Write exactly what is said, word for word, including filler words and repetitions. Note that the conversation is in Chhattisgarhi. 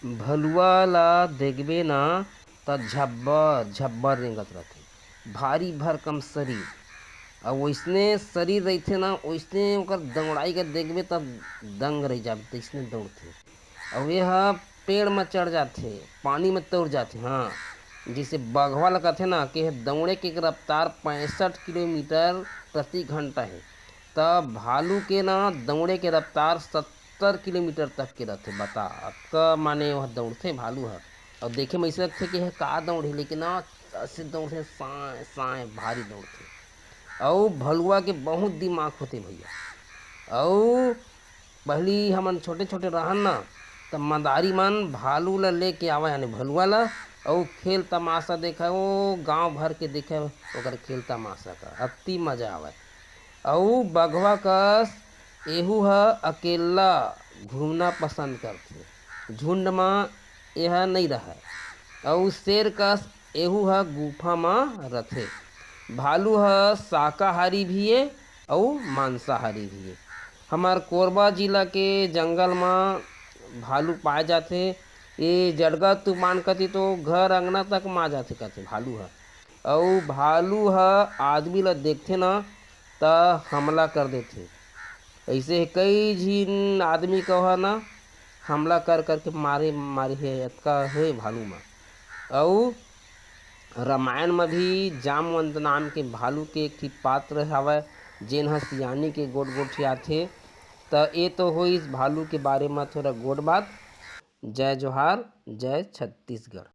भलुवा ला देखबे ना, त झब्बर झब्बर रेंगत रथे, भारी भरकम शरीर। अउ वइसने शरीर रहिथे ना, वइसने ओकर दौड़ाई के देखबे, त दंग रह जाबे, तइसने दौड़थे। अउ ये ह पेड़ म चढ़ जाथे, पानी म तैर जाथे। हाँ, जइसे बघवा ल कथे ना कि दौड़े के रफ्तार पैंसठ किलोमीटर प्रति घंटा हे, त भालू के ना दौड़े के रफ्तार सत्तर किलोमीटर तक के रथे। बता, अतका माने वह दौड़थे भालू ह। अउ देखे म अइसे लगथे कि यह का दौड़ही, लेकिन ना, अइसे दौड़थे, साँय साँय भारी दौड़थे। अउ भलुवा के बहुत दिमाग होथे भैया। अउ पहली हमन छोटे छोटे रहन ना, त मदारी मन भालू ल लेके आवय, यानी भलुवा ल, अउ खेल तमाशा देखय, ओ गांव भर के देखय ओकर खेल तमाशा का, अति मजा आवय। अउ बघवा कस एहू ह अकेल्ला घूमना पसंद करथे, झुंड म एह नइ रहय। अउ शेर कस एहू ह गुफा म रथे। भालू ह शाकाहारी भी ए अउ मांसाहारी भी ए। हमर कोरबा जिला के जंगल म भालू पाए जाथे। ए जड़गा तूफान कति तो घर अंगना तक म आ जाथे कथे भालू ह। अउ भालू ह आदमी ल देखथे न, त हमला कर देथे। अइसे कई झिन आदमी कहो न, हमला कर करके मारे मारे हे, अतका हे भालू म। अउ रामायण म भी जामवंत नाम के भालू के एक ठी पात्र हवय, जेन ह सियानी के गोठ गोठियाथे। त ए तो होइस भालू के बारे म थोरा गोठ बात। जय जोहार, जय छत्तीसगढ़।